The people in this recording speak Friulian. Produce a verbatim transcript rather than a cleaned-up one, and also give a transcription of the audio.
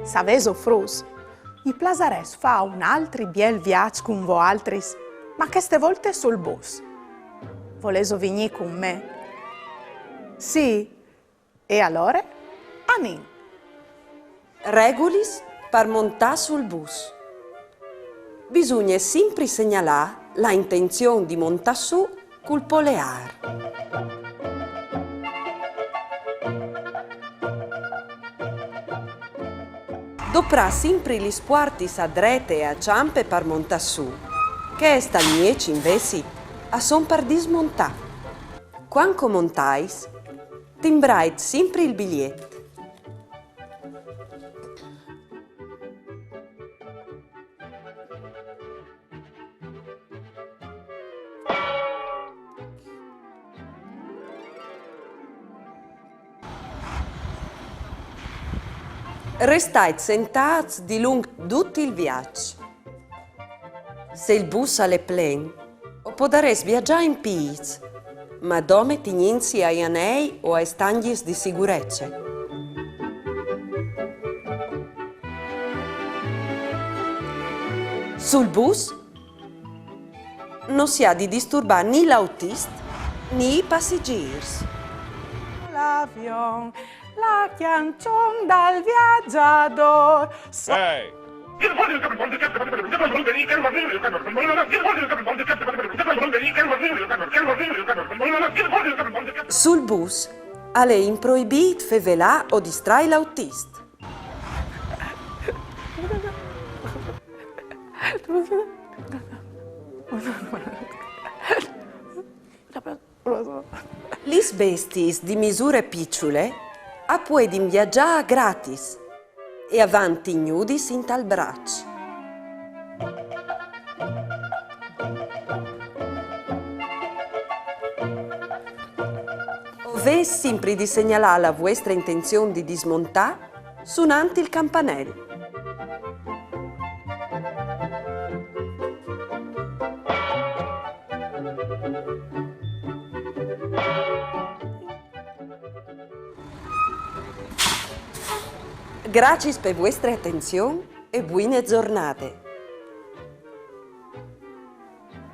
Savêso, fruts, mi plasarès fâ un altri biel viaç cun voaltris, ma cheste volte sul bus. Volêso vignî cun me? Sì? E alore? Anìn! Regulis par montâ sul bus. Bisugne simpri segnalâ la intenzion di montâ sù cul poleâr. Doprâ simpri lis puartis a drete e a çampe par montâ sù. Chês tal mieç invezit a son par dismontâ. Cuant che o montais, timbrait simpri il biliet. Restait sentâts dilunc dut il viaç. Se il bus al è plen, o podarês viagjâ in pîts, ma dome tignintsi ai anei o aes tangjis di sigurece. Sul bus no si à di disturbâ ni l'autist ni i passigîrs. L'avion, la cjançon dal viagjadôr. Ehi! Sul bus al è improibît fevelâ o distrai l'autist. Lis bestiis di misure piçule a puedin viagjâ gratis e a van tignudis intal braç. O vês simpri di segnalâ la vuestra intenzion di dismontâ sunant il campanel. Graciis pe vuestre atenzion e buine zornade.